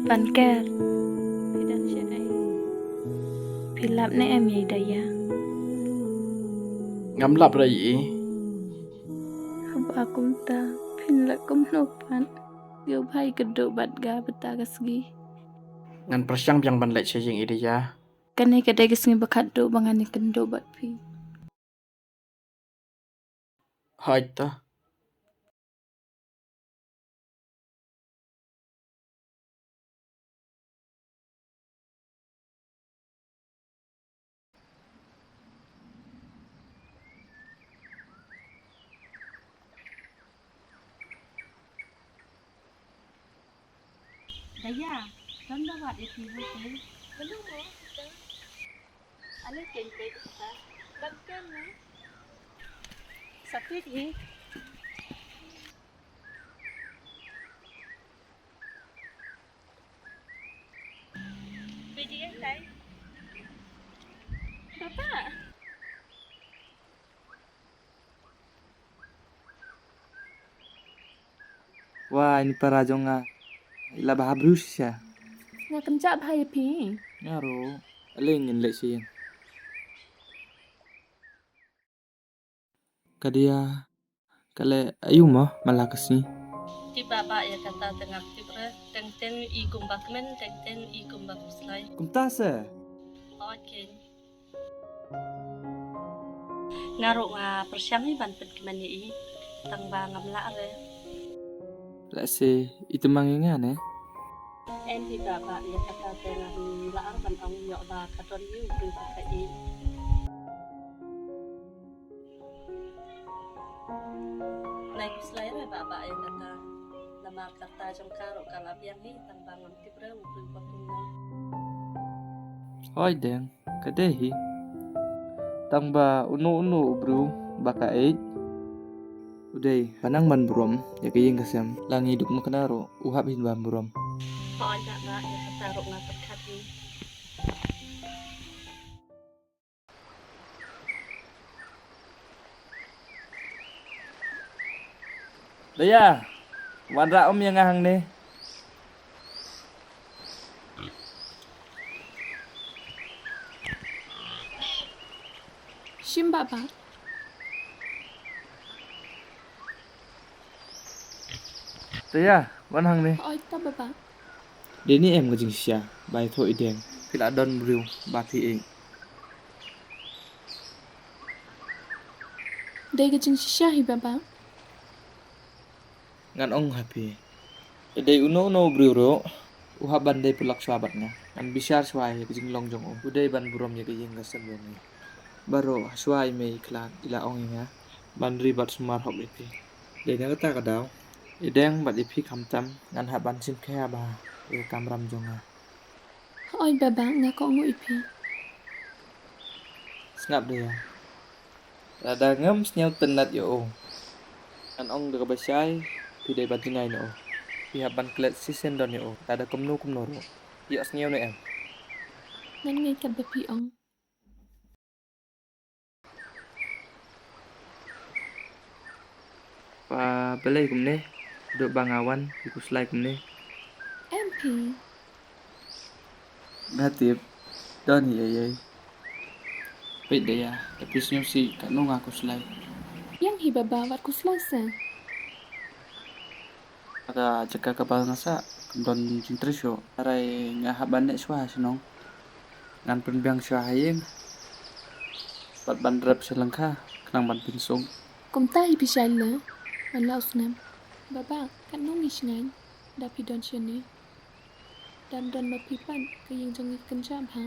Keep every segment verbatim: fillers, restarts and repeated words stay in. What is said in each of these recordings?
Ban ker. Phi don shaei? Phi lap ne em ïa i Daya? Ngam lap re i. Haba kumta phin leh kumno pat? Ïoh bha i kynduh bad ka bad ka sngi. Ngan pyrshang biang ban leit sha ïing i Daya. Kane ka dei ka sngi ba khatduh ba ngan ïakynduh bad phi. Hooid to. Daya, don ba wad ïa phi hangtei. Mano mo, sister? Ale keiñ peit ita. Ban ken na. Sa peit hi. Peit hi tai. Papa. Wah, ini para jong nga. I la bha briew shisha. Nga kynjah bha ïa phi. Nga ruh. Ale ngin leit sha ïing. Ka Daya ka leh aïu mo man la ka sngi? Tip ba ba ïa kata te ngam tip re, teng teng i kumba kmen, teng teng i kumba khuslai. Kumta se? Okay. Nga ruh nga pyrshang hi ban pynkmen ïa i, tang ba ngam lah re. Lehse i tymmen ïa nga ne? Em hi ba ba ïa kata te ngam lah ban ong ïoh ba ka don hi u briew ba ka ïeit. Nai khuslai re ba ba ïa kata. Namar kata jong ka ruh ka la biang hi tang ba ngam tip re u briew ba kumno. Hooid deng, ka dei hi. Tang ba uno uno u briew ba ka ïeit u dei ba nang ban burom ïa ka ïing ka sem. La ngi duk makna ruh u hap hi ban burom. Hooid da ba ïa kata ruh nga pyrkhat hi. Daya, wanrah um ïa nga hangne. Shim baba. Te ïa, wan hangne. Oi ta baba. Dei ne em ka jingshisha ba ïathuh i Deng phi la don briew ba phi ïeit? Dei ka jingshisha hi baba. Ngan ong ha phi. Dei uno uno u briew ruh u hap ban dei paralok shuwa bad nga. Ngan bishar shuwa ïa ka jinglong jong u. U dei ban burom ïa ka ïing ka sem jong ngi. Baroh shuwa i mei i khlad i la ong ïa nga ban ri bad sumar hok ïa phi. Dei na kata ka daw i Deng bad i phi khamtam ngan hap ban shim khia bha ïa ka kamram jong nga. Hooid baba, nga kohnguh ïa phi. Sngap Daya. Lada ngam sngewtynnat ïa u, ngan ong da kaba shai, phi dei ban jngai na u. Phi hap ban klet shisien don ïa u lada kumno kumno ruh. Ïohsngew ne em? Ngan ngai kat ba phi ong. Ba balei kumne? Duk ba nga wan phi khuslai kumne? Em phi. Nga tip don hi ei ei. Peit Daya, da phi sngewsih katno nga khuslai. Biang hi baba, wat khuslai se. Ka jaka kaba nga sah kam don jingtrei shuh. Hynrei nga hap ban leit shuwa ha shnong. Ngan pynbiang shuwa ha ïing bad ban rep sha lyngkha khnang ban pynsuk. Kumta hi phi shai leh, ban la u snem. Baba, katno ngi shngaiñ da phi don shane. Dam don ma phi pat, ka ïing jong ngi kynjah bha.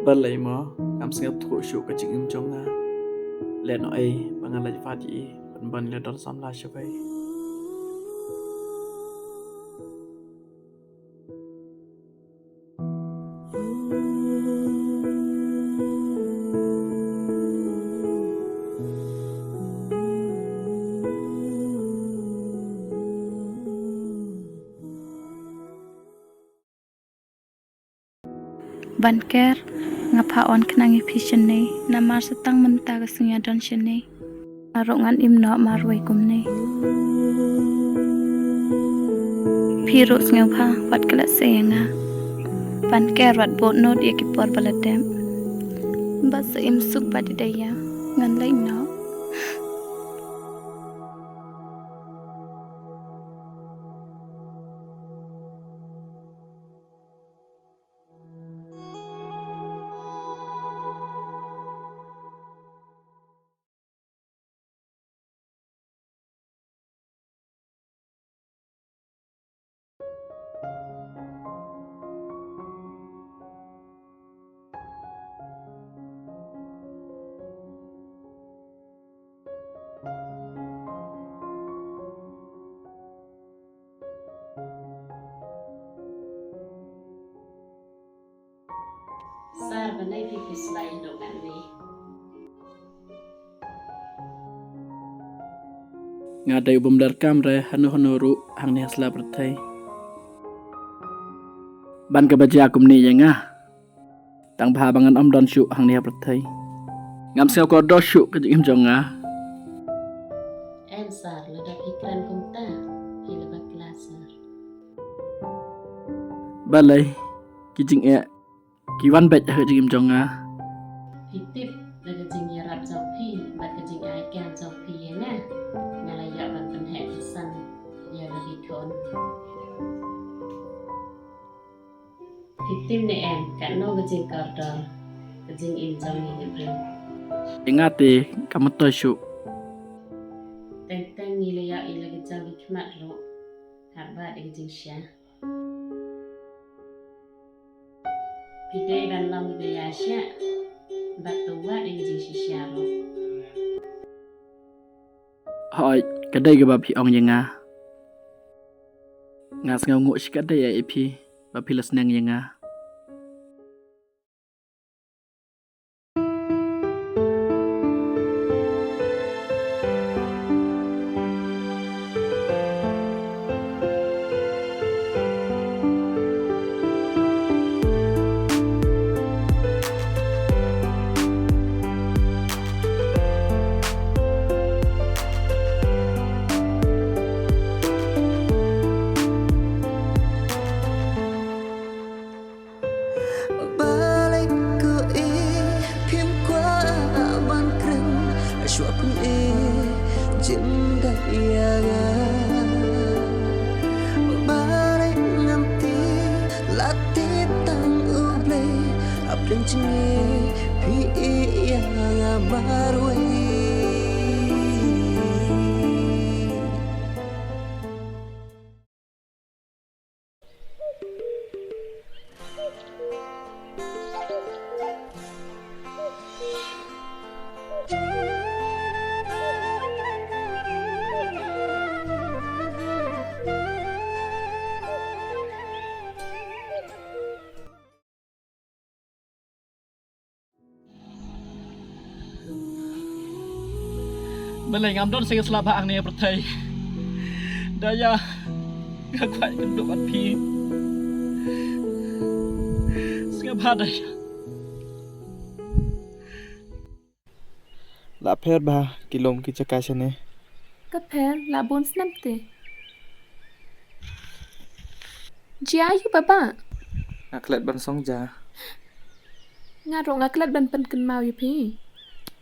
Balei mo ngam sngewthuh shuh ka jingim jong nga? Lehnohei ba nga leit wad ïa i ban ban ïa don samla shawei. Ban ker, nga pha on khnang ïa phi shane, namar sa tang mynta ka sngi nga don shane. Nga ruh ngan im noh marwei kumne. Phi ruh sngewbha wat klet seh ïa nga. Ban ker wat bud nud ïa ki por ba la dep. Bad sa im suk bad i Daya, ngan leit noh. Sar, balei phi pyrshah ïa u nongwan ne? Nga dei u bym donkam re hano hano ruh hangne ha sla pyrthei. Ban kaba jia kumne ïa nga. Tang ba haba ngan ym don shuh hangne ha pyrthei, ngam sngew kordor shuh ka jingim jong nga. Em Sar, lada phi kren kumta, phi la bakla Sar. Balei, ki jingeh ki wan beit ha ka jingim jong nga. Phi tip da ka jingïarap jong phi bad ka jingai kyrpang jong phi ïa nga, nga la ïoh ban pynheh pynsan ïa la ki khun. Phi tip ne em, katno ka jingkordor ka jingim jong ngi ki briew. Ïa nga te kam myntoi shuh. Teng teng ngi la ïoh ïa la ki jong ki khmat ruh, hap bad ïa ka jingshisha. Phi dei ban long kiba ïaishah bad to wad ïa ka jingshisha ruh. Hooid, ka dei kaba phi ong ïa nga. Nga sngewnguh shikatdei ïa phi ba phi la sneng ïa nga. Balei ko i phim kwah ban kren shuwa phin i jin da ïa nga. Balei ngam tip la tip tang U Blei ha pdeng jingim phi i ïa nga marwei. Balei ngam don sa ka sla ba hangne ha pyrthei. Daya, nga kwah ïakynduh bad phi. Sngewbha Daya. La pher bha ki lum ki jaka shane? Ka pher, la bun snem te. Jia aïu Baba? Nga klet ban song ja. Nga ruh nga klet ban pynkynmaw ïa phi.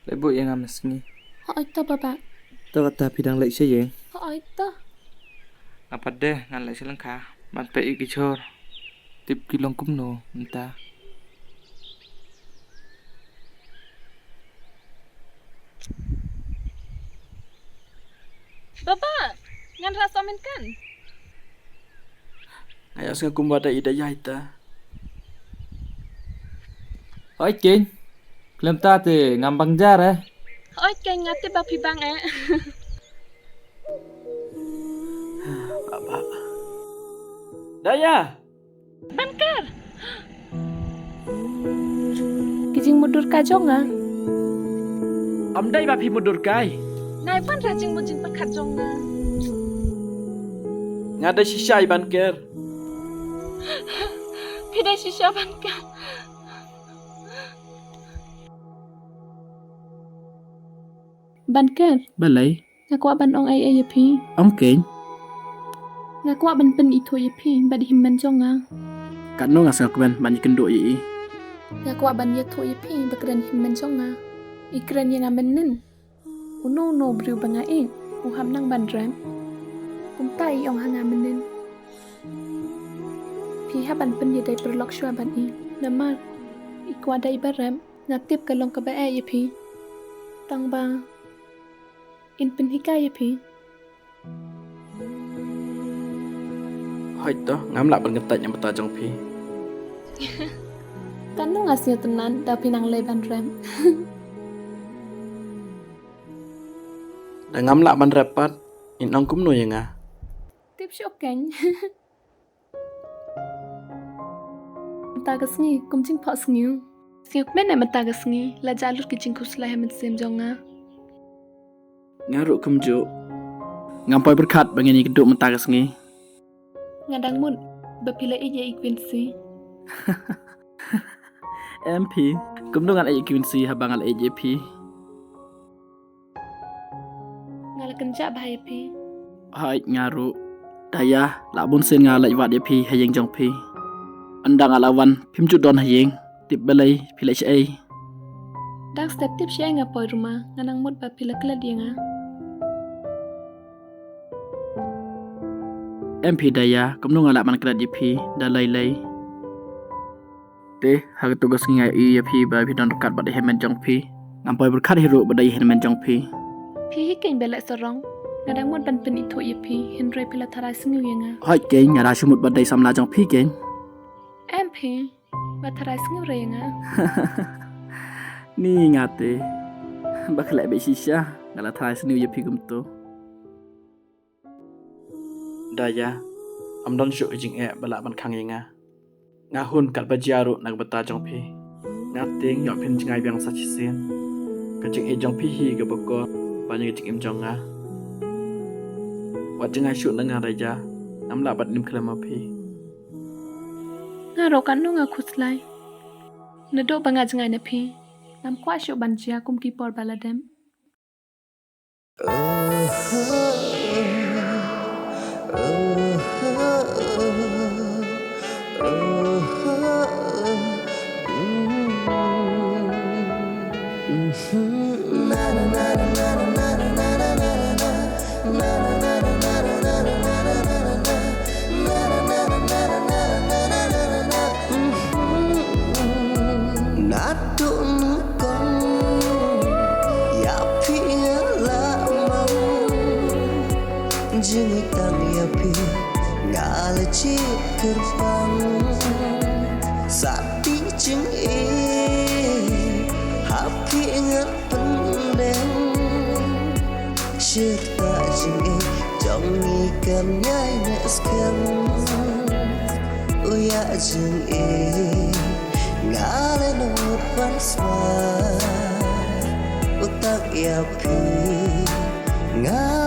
Leit buh ïa nga mynsngi. Hooid to Baba. To kata phi dang leit sha ïing? Hooid to. Nga pat de ngan leit sha lyngkha ban peit ïa ki jhur. Tip ki long kumno mynta. Baba, ngan rah sohmynkan. Nga ïohsngew kumba da i Daya ita. Hooid keiñ. Khlem ta te ngam bang ja re. Hooid keiñ, nga tip ba phi bang eh. Baba. Daya. Ban ker. Ki jingmutdur ka jong nga. Ym dei ba phi mutdur kai. Nai ban ra jingmut jingpyrkhat jong nga. Nga dei shisha i ban ker. Phi dei shisha ban ker. Ban ker. Balei? Nga kwah ban ong ei ei ïa phi. Ong keiñ. Nga kwah ban pynithuh ïa phi bad i hynmen jong nga. Katno nga sngewkmen ban ïakynduh ïa i. Nga kwah ban ïathuh ïa phi ba kren i hynmen jong nga. I kren ïa nga mynnin. Uno uno u briew ba nga ïeit u hap nang ban rem. Kumta i ong ha nga mynnin. Phi hap ban pynïadei paralok shuwa bad i. Namar i kwah da i ba rem. Nga tip ka long kaba eh ïa phi. Tang ba in pynhikai ïa phi. Hooid to, ngam lah ban kyntait na bynta jong phi. Katno nga sngewtynnat da phi nang leh ban rem. Da ngam lah ban rem pat, in ong kumno ïa nga? Tip shuh keiñ. Mynta ka sngi kum jingphohsniew. Sngewkmen eh mynta ka sngi la jah lut ki jingkhuslai ha mynsiem jong nga. Nga ruh kumjuh. Ngam poi pyrkhat ba ngin ïakynduh mynta ka sngi. Nga dang mut ba phi la ïeit ïa i Quincy. Em phi, kumno ngan ïeit ïa i Quincy haba nga la ïeit ïa phi. Nga la kynjah bha ïa phi. Hooid nga ruh. Daya, la bun sien nga leit wad ïa phi ha ïing jong phi. Ynda nga la wan phim ju don ha ïing. Tip balei phi leit shaei? Dang step tip shaei nga poi, Ruma, nga nang mut ba phi la klet ïa nga. Em phi Daya, kumno nga lah ban klet ïa phi da lei lei. Te ha kato ka sngi nga ïohi ïa phi ba phi don ryngkat bad i hynmen jong phi. Ngam poi pyrkhat hi ruh ba dei i hynmen jong phi. Phi hi keiñ ba leh sarong. Nga dang mut ban pynithuh ïa phi, hynrei phi la tharai sniew ïa nga. Hooid keiñ, nga da shu mut ba dei samla jong phi keiñ. Em phi, ba tharai sniew re ïa nga. Ni nga te. Ba khleh beit shisha, nga la tharai sniew ïa phi kumto. Daya, ym don shuh ka jingeh ba lah ban khang ïa nga. Nga hun katba jia ruh na ka bynta jong phi. Nga tieng ïoh phin jngai biang sa shisien. Ka jingïeit jong phi hi kaba kor ban ïa ka jingim jong nga. Wat jngai shuh na nga Daya, ngam lah ban im khlem ma phi. Nga ruh katno nga khuslai. Naduh ba nga jngai na phi, ngam kwah shuh ban jia kum ki por ba la dep. Naduh nyngkong ïa phi nga la mang, jingtang ïa phi nga la jied kyrpang. Sa tih jingïeit ha phi nga pynbeiñ. Shirta jingïeit jong ngi kan ïai neh skhem. U ïa jingïeit nga la nud ban sma. U tang ïa phi nga